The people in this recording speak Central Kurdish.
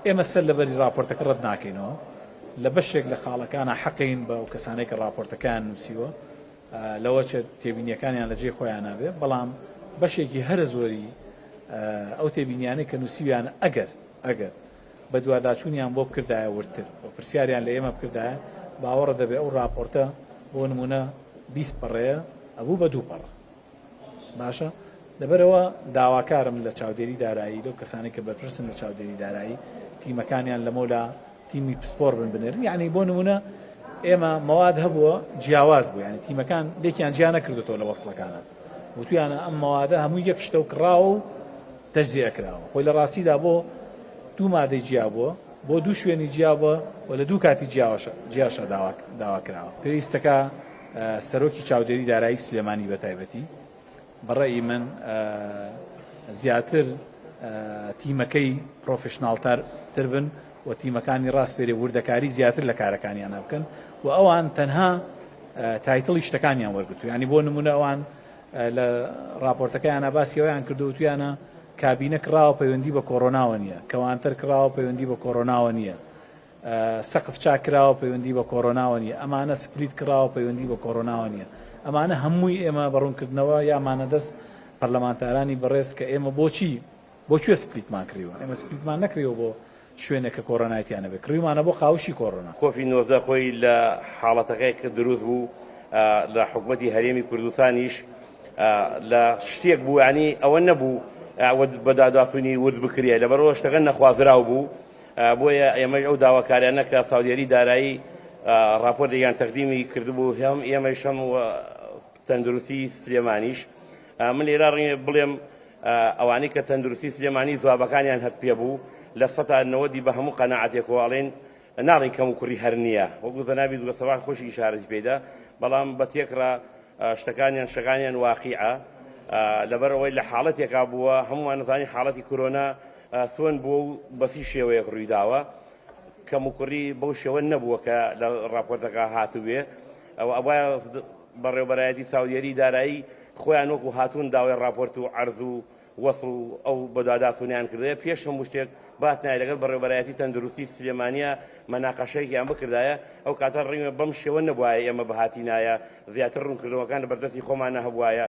ئێمە سەر لەبەری ڕاپۆرتەکە ڕەت ناکەینەوە، لە بەشێک لە خاڵەکانا حەقین بە ئەو کەسانەی کە ڕاپۆرتەکەیان نووسیوە، لەوە چێت تێبینیەکانیان لە جێی خۆیانا بێ، بەڵام بەشێکی هەرە زۆری ئەو تێبینیانەی کە نووسیویانە ئەگەر ئەگەر بەدواداچوونیان بۆ بکردایە وردتر و پرسیاریان لە ئێمە بکردایە باوەڕە دەبێ ئەو ڕاپۆرتە بۆ نموونە 20 پەڕەیە ئەبوو بە دوو پەڕە. باشە لەبەرئەوە داواکارم لە چاودێری دارایی لەو کەسانەی کە بەرپرسن لە چاودێری دارایی تیمەکانیان لەمەولا تیمی پسپۆر بن بنێرن یعنی بۆ نمونە ئێمە مەواد هەبووە جیاواز بوو یعنی تیمەکان لێکیان جیا نەکردوتەوە لە وەصلەکانە وتویانە ئەم مەوادە هەموو یەک شتە و کڕاوە و تەجزیە کراوە خۆی لە ڕاستیدا بۆ دوو مادەی جیا بووە بۆ دوو شوێنی جیا بووە و لە دوو کاتی جیاوەشە جیاشە داوا کراوە پێویستەکە سەرۆکی چاودێری دارایی سلێمانی بەتایبەتی بەڕەئی من زیاتر تیمەکەی پرۆفشناڵتر تر بن و تیمەکانی ڕاسپێرێ وردەکاری زیاتر لە کارەکانیانە بکەن و ئەوان تەنها title ی شتەکانیان وەرگتو ینی بۆ نمونە ئەوان لە راپۆرتەکەیانە باسی ئەویان کردو وتویانە کابینە کڕاوە پەیوەندی بە کۆرۆناوە نییە کەوانتەر کڕاوە پەیوەندی بە کۆرۆناوە نییە سەقف چاک کراوە پەیوەندی بە کۆرۆناوە نیە، ئەمانە split کراوە پەیوەندی بە کۆرۆناوە نیە، ئەمانە هەمووی ئێمە بە ڕوونکردنەوە یامانە دەست پەرلەمانتارانی بەڕێز کە ئێمە بۆچی بۆ کوێ split مان کڕیوە، ئێمە split مان نەکڕیوە بۆ شوێنێک کە کۆرۆنای تیا نەبێت، کڕیومانە بۆ قاوشی کۆرۆنا. کۆفی 19 خۆی لە حاڵەتەکەی کە دروست بوو لە حکومەتی هەرێمی کوردستانیش لە شتێک بوو یانی ئەوە نەبوو بەداداسونی ورد بکرێ لەبەرئەوە شتەکە نەخوازراو بوو بۆیە ئێمەش ئەو داواکاریانە کە چاودێری دارایی ڕاپۆرتێکیان تەقدیمی کردبوو هەم ئێمەش هەم تەندروستی سلێمانیش من لێرا ڕەنگە بڵێم ئەوانەی کە تەندروستی سلێمانی زوابەکانیان هەر پێ بوو لە سەتا نەوەدی بە هەموو قەناعەتێکەوە ئەڵێن ناڵێن کەم و کوڕی هەر نییە وەکو جەنابی دوگە سەباح خۆشی ئیشارەتی پێدا بەڵام بە تێکڕا شتەکانیان شەکانیان واقیعە لەبەر ئەوەی لە حاڵەتێکا بووە هەمووان نزانی حاڵەتی کۆرۆنا چۆن بووە و بە چی شێوەیەک ڕوویداوە، کەموکوڕی بەو شێوە نەبووە کە لە ڕاپۆرتەکە هاتبێ، ئەوە ئەبوایە بەڕێوەبەرایەتی چاودێری دارایی خۆیان وەکو هاتوون داوای ڕاپۆرت و عەرز و وەسڵ و ئەو بەدواداچوونەیان کردایە، پێش هەموو شتێک باتنایە لەگەڵ بەڕێوەبەرایەتی تەندروستی سلێمانییە مەناقەشەیەکیان بکردایە، ئەو کاتە ڕەنگە بەم شێوە نەبوایە ئێمە بهاتینایە زیاتر ڕوونکردنەوەکان لە بەردەستی خۆمانە هەبوایە.